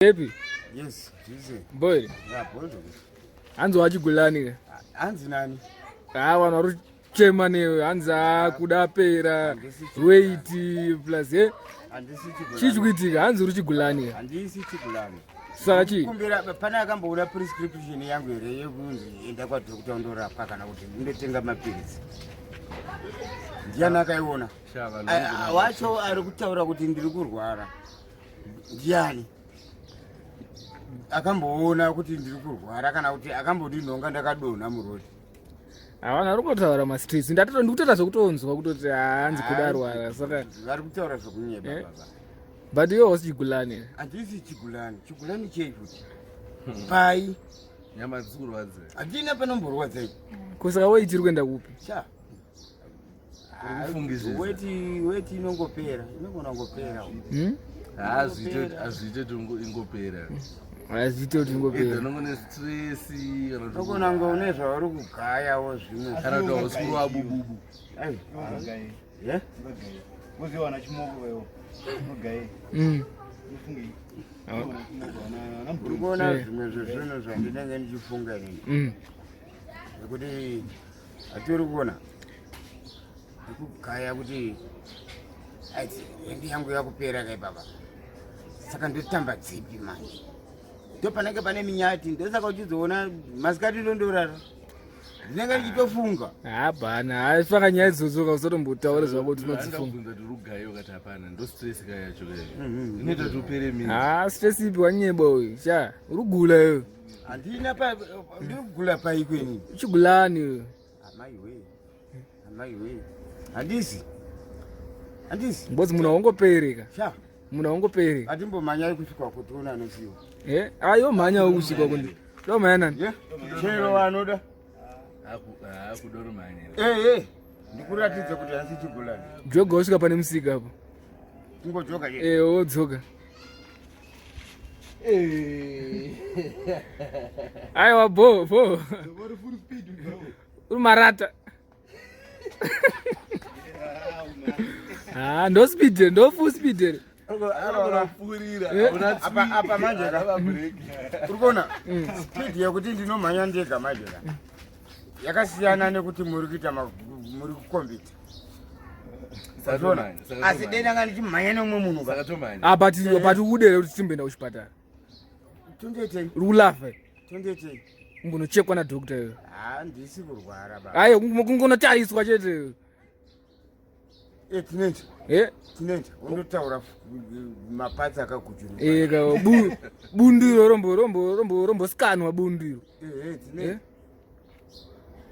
Epi? Yes, zvise. Boy. Yeah, boy. Hanzi wachigulani ka? Hanzi nani? Ah, vanhu vari kuchema newe. Hanzi akuda pera. Weight plus eh. Handisi chigulani. Chii chikuitika? Hanzi uri chigulani ka? Handisi chigulani. Saka chii? Kumbira pane akamboona prescription yangu here yekunzi enda kwa doctor undorapwa kana kuti undotenga mapiritsi. Ndiani akaiona? Wacho ari kutaura kuti ndiri kurwara. Ndiani? Akamboona kuti ndiri kurwara kana kuti akambondinhonga ndakadonha murodi. Havana vari kungotaura mastreets. Ndatoto ndikutoita zvekutonzwa kutoti hanzi kudarwara. Saka vari kutaura zvekunyeba eh? baba. But iwe hausi chigulani. Handisi chigulani. Chigulani chei futi? Pai. Nyama dzikurwadza. Handina panomborwadza iyi. Ko saka weight iri kuenda kupi? Sha. Weti weti inongopera, inogona kungopera. Hmm? Hazviite hazviite kuti ingopera. Hazviite kuti ingopera. Unongo ne stress kana kuti Unogona kunge une zvauri kugayawo zvimwe. Kana kuti hausi kurova bububu. Ai. Yeah? Uziwana chimoko wewe. Unogaye. Ufungei. Uri kuona zvimwe zvezvinhu zvandinenge ndichifunga inini. Nekuti hatori kuona ndikugaya kuti aiti rendi yangu yakupera kai baba saka ndotamba dzipi manje ndopanenge pane minyati ndosaka uchizoona masikati ndondorara ndinenge ndichitofunga hapana haifaka nyaya idzodzo ka usatombotaura zvako kuti unodzifunga kuti rugayo ukati hapana ndo stress ka yacho kayo mhm. inoita kuti upere mini ha stress ipi wanyeba uyu sha urugula iyo handina pa ndiri kugula pai kweni uchigulani uyu amai wee amai wee handisi handisi ngozi munhu aungopereka sha munhu aungopereka atimbomhanyai kusvika kutiona anosiwa eh ayo mhanya kusvika kundi ndomhanya nani chero vanoda akudoromhanya eh eh ndikuratidza kuti hasi chigulani joga usvika pane musika apo kungodzoka eh wodzoka aiwa bo bo uri marata ha ndo speed ndo full speed here apa manje uri kuona speed yekuti ndinomhanya ndega manje ka yakasiyana nekuti muri kuita muri kukombita asi dei ndanga ndichimhanya neumwe munhu ah, but but ude kuti timboenda kuchipatara tondoitei uri kulafa tondoitei kungonochekwa nadokta iyo handisi kurwara baba ayo kungonotariswa chete eh, tinoita eh? tinoita undotaura mapatsi akakujuruka eh, bundu iro rombo rombo rombo rombosikanwa bundu iro tinoita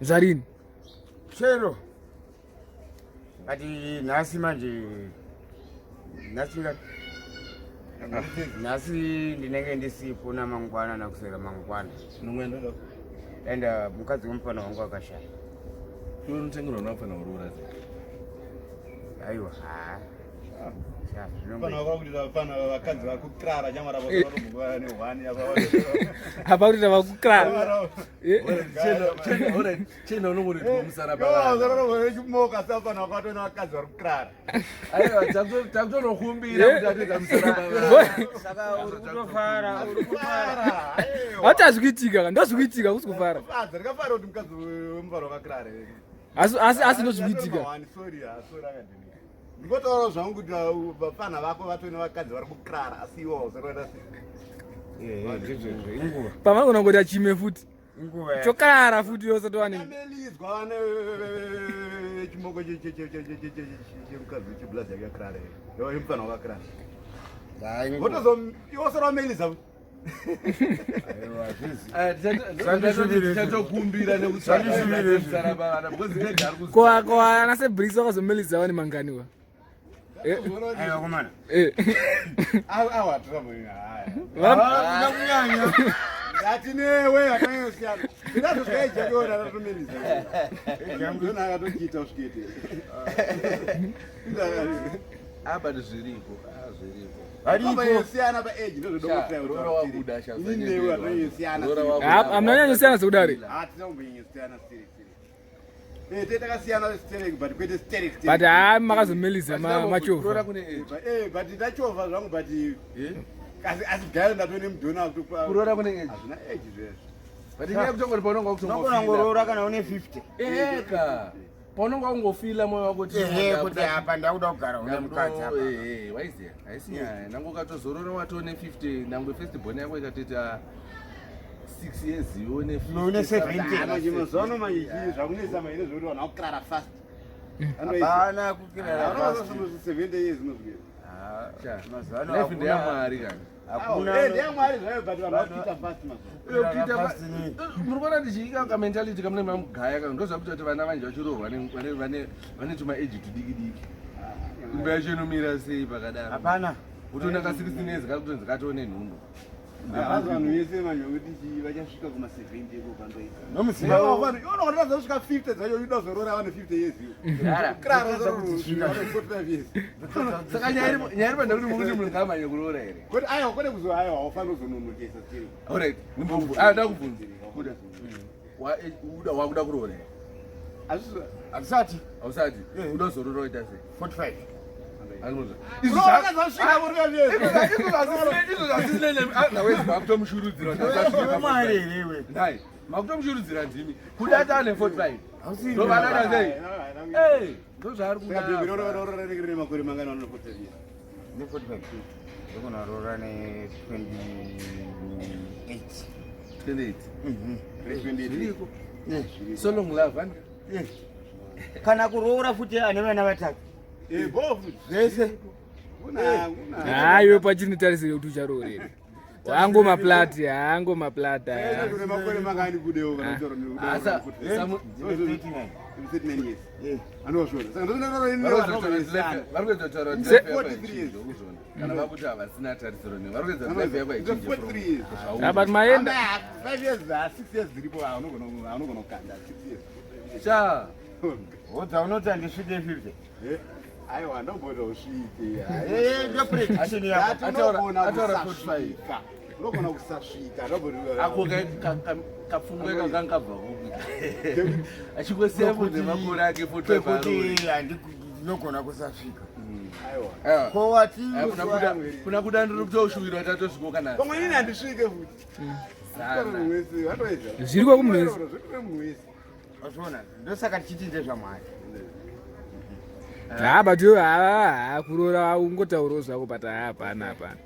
zvarini chero but nhasi manje nhasi nhasi ndinenge ndisipo namangwana nakuswera mangwana and uh, mukadzi wemufana wangu akashaya unotengerwa nafana uroora aiwa haa apa kutoita vakukrara chena unongonoitwa musara takutonokumbira kuti atoita musara hati hazvikuitika ka ndozvikuitika kusi kufara asi asi asi ndozvikuitika ndingotaura zvangu kuti uh, vafana vako vatove nevakadzi vari kukrara asi iwo hausati eh, eh, pavanogona kungoti achime futi chokarara futi yose towanemelizwa vana chimoko chemukadzi chebladhi yake yakrara yemufana wakakrara votozo iwo sora wameliza tichatokumbira nekuko ana sebricks vakazomelisa vane manganiwa eh. Eh. Ngatinewe akanyosiyana. Ndinazozvaijakiona atatomelisa. Ndona akatochiita usvikete. Ah, but zviriko. Ah, zviriko. Variko. Pa age ndozvodokuta. Roora wabuda sha. Ini newe Roora Ah, Hamuna sekudari. Ah, tinombonyanyosiyana siri siri. Eh, tete takasiyana sterek but kwete sterek. But ah makazomelisa machovha. Roora kune age. Eh, but ndachovha zvangu but eh. Asi asi gaya ndatone mudhona kutopa. Kuroora kune age. Hazvina age zvezvo. But inyaya yekutongoti paunonga Unogona wakutongofila. ngoroora kana une 50. Eka. Paunonga wangofila moyo wako kuti Ehe, kuti apa ndakuda kugara une mukadzi apa. Waiziya haisi nyaya nange ukatozorora watone 50 nangwe first born yako ikatoita 6 years iwe une Iwe une 70. Ah, manje mazuva ano manje chii zvakunetsa manje nezvekuti vanhu vakukrara fast. Hapana kukirara fast. Anoita 70 years unozvigeza. Ah, mazuva ano Life hakuna- ndeyamwari kani. hakuna Eh, ndeyamwari zvayo but vanhu vakuita fast mazuva. Uye kuita Kurara fast nei? Muri kuona ndichiika kamentality kamune mamugaya ka ndozvakuita kuti vana vanje vachiroorwa vane tumaeji tudiki diki. Imba yacho inomira sei pakadaro? Hapana. Utoona ka 16 years kakutonzi katone nhumbu. Havazi vanhu vese manje vekuti chii vachasvika kuma 70 iko pandoita. Nomudzimai Unoona kusvika 50 dzacho unoda zorora vane 50 years iwo. Krara zorora 45 years. Saka nyaya iri panda kuti mukuti munhu ngaamanye kuroora here? Kuti aiwa kwete kuzo aiwa haufaniri kuzononokesa chiri. Alright, ah ndakubvunza. Kuda. Uda wakuda kuroora here? Hazvisi Hatisati. Hausati. Eh. Uda zorora waita sei? 45. Anozwa. Unoona zvasvika 45 years. Izvo zvazvisinene otherwise makutomushurudzira kuti asasvike pa Mwari 45. here iwe. Nhai, makutomushurudzira ndimi. Kuda ati ane 45. Hausi Ndovanana sei? Eh, ndozvaari Saka bhebhi kuda. roro rine makore mangani vanono 45 years. Ne 45. Ndogona roora ne 28. 28. Mhm. Re 28. Zviriko. Eh, So long love, ani? eh. Kana kuroora futi ane vana vatatu. Eh, bofu. Zvese. Kuna kuna. Ha iwe pachine tarisiro yekuti ucharoorera. Hango maplati, hango maplati. Eh, tune makore mangani kudewo kana uchoro ni Asa, samu- Ndine 39. 39 years. Eh. Anozviona. Saka ndozvinotaura ini Vari nevanhu kuedza kutaura kuti vanoesana. life- vari kuedza kutaura kuti Se- life yako 43 haichinji years. ukuzviona. Kana vakuti havasina tarisiro newe, vari kuedza kuti life yako haichinji from 43 years. zvauri. Ah, but maenda Ah, 5 years, ah, 6 years dziripo ah, unogona kukanda 6 years. Sha, Wodza unoti handisvike 50. Eh, aiwa ndomboita usvike. Eh, ndo prediction yako. Ati Ataura- ataura kusasvika. Unogona kusasvika. ako kapfungwa ika kanga kabva kupi? Achingosiya munhu nemakore ake 45 aroore. Kwekuti handinogona kusasvika. Aiwa. Aiwa. Ko wati Aiwa, kuna kuda ndiri kutoshuwira kuti atosvika kana Pamwe inini handisvike futi. zana. Munhu wese, vatoedza. Zviriko kumunhu wese. Zviriko kumunhu wese. Wazviona? Ndosaka tichiti ndezvaMwari. Ha but iwe ha kuroora ungotaurawo zvako but ha hapana hapana.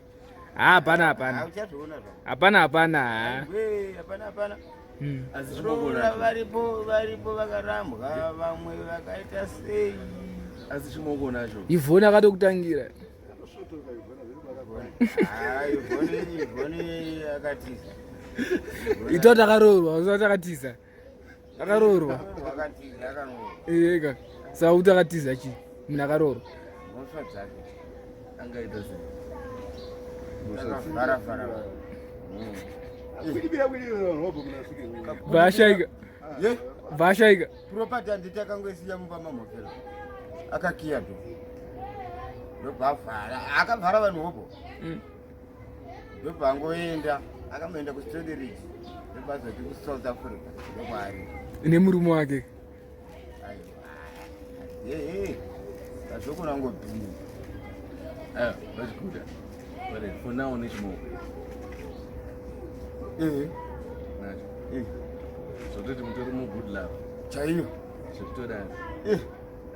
Ha hapana hapana. Hauchazviona zvako. Hapana hapana. ha. We, hapana hapana. Asi Roora chimoko varipo varipo vakarambwa vamwe vakaita sei. asi chimoko nacho. Ivhoni akatokutangira. Anosvotoka Ivhona, zviri kwakakwana. Ah, Ivhoni Ivhoni akatiza. Ita takaroorwa, usati takatiza. Akaroorwa. Akatiza akaroorwa. Eka. Saka kuti akatiza chii? Munhu akaroorwa. Mhosva dzake. Angaita sei? Akavhara vhara. Kwidibira kwidibira vanhu vobva kuna svike. Bvaashaika. Ye? Bvaashaika. Property handiti akangoisiya mumba mamhofero. Akakiya do. Ndobva avhara. Akavhara vanhu hopo. Ndobva angoenda. Akamboenda kuStoneridge. Ndobva azoti kuSouth Africa. Ndokwaari. Nemurume wake. Aiwa. Ehe. Azvokona ngobhini. Aiwa, but good. Alright, for now nechimoko. Ehe. Nacho. Eh. Zvototi mutori mu good love. Chaiyo. Zvekutodaro. Eh.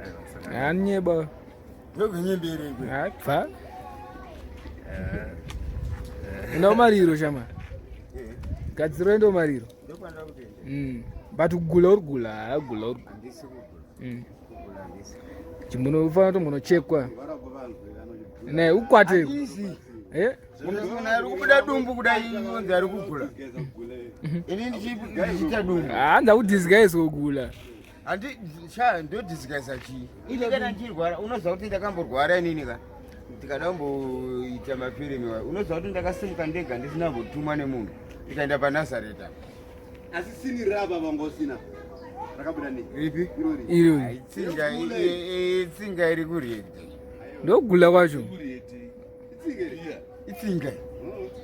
Aiwa, saka. Hanyeba. Ndogwenyemberi ikwe. Ha bva. Enda kumariro shama. Eh. Gadziro enda kumariro. Ndokwanda kutoenda. But kugula uri kugula, ha gula uri. Handisi kugula. Kugula handisi. Chimbonofanira kutombonochekwa. Varabva vanhu vanochidhura. Ne ukwate. Handisi. Eh? Munhu ari kubuda dumbu kudai onzi ari kugula. Kugeza kugula. Ini ndichiita dumbu. Hanza kudisguise kugula. Handi sha ndodisguisa chii? Ini kana ndichirwara unoziva kuti ndakamborwara inini ka. Ndikada kumboita mafirimi wayo. Unoziva kuti ndakasimuka ndega ndisina kumbotumwa nemunhu. Ndikaenda paNazareta. Asi sini rapa vangosina. Rakabuda nei? Ripi? Irori. Iri. Ai, Tsinga itsinga iri kuriekta. Ndokugula kwacho. Itsinge. Itsinga.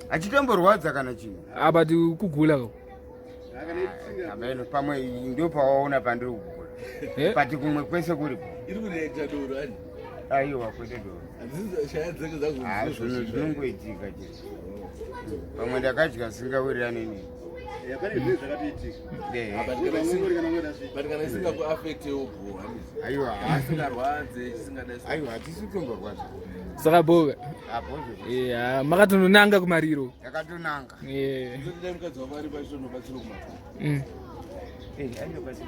Achitomborwadza kana chinhu. Ah but kugula ko. Akana itsinga. Hameno pamwe ndo pawaona pandiri kugula. Eh? But kumwe kwese kuripo. Iri kureacta doro ani? Aiwa kwete doro. Handisi shaya dzake Ah, zvinhu dzazvo. zvinongoitika chete. Pamwe ndakadya singawirirani nini. Pane zvinhu zvakatoitika. But kana isingakuafectewo bho, handizi? Aiwa. Asingarwadze, chisingadai. Aiwa, hatisi kutomborwadza. Saka boka. Apo. Yeah, makatononanga kumariro. Takatonanga. Yeah. Dai mukadzi wako ari pachitonobatsiro kumakuva. Mm. Eh, anobatsira.